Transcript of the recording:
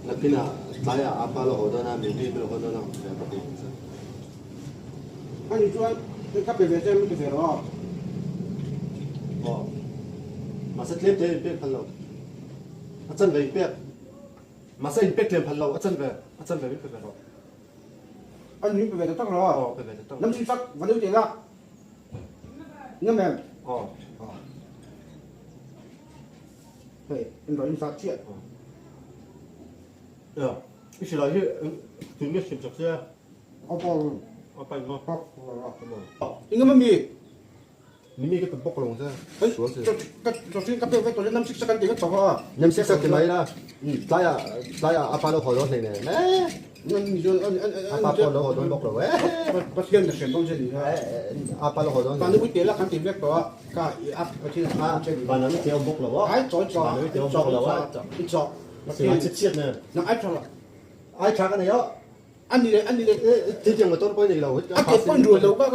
Nakinah tlaiah apa lo haw dawn a, Mimi lo haw dawn a, ve bawk ang che. Ani chuan ka pe ve che min ti ve rawh a. Aw. Mahse tlem te in pek phal lo. A chanve in pek. Mahse in pek tlem phal lo, a chanve, a chanve min pe ve rawh. Ani min pe ve ta tak rawh a. Aw, pe ve ta tak. Lam chin chak va deuh teh la. Ngam em? Aw. Hei, in rawn in zat chiah. Ya, i silai hi tun nge hrim chak che? A pa in. A pa in maw? Pa pa. I ngam ami? Mimi ka pe bawk lo ang che. Hei, ka ka pe vek tawh nam sik sak an ti vek tawh a. Nem sik sak ti mai la. Tlaiah tlaiah a pa lo haw dawn hlei nen e. A pa pawh lo haw dawn bawk lo e. Pathian ka hriat dawn che ni kha. A pa lo haw dawn. Van ui te la kan ti vek tawh a. Ka i a Pathian hriat dawn che ni. Van ui te awm bawk lo a. Ai chaw i chaw. Van ui te awm bawk lo a. I chaw. Silai chhiat chhiat nen. Nang ai tha la. Ai tha ka nei a. Ani le ani le. Thil tiang motor pawh i nei lo. A ke pawn rual lo ka.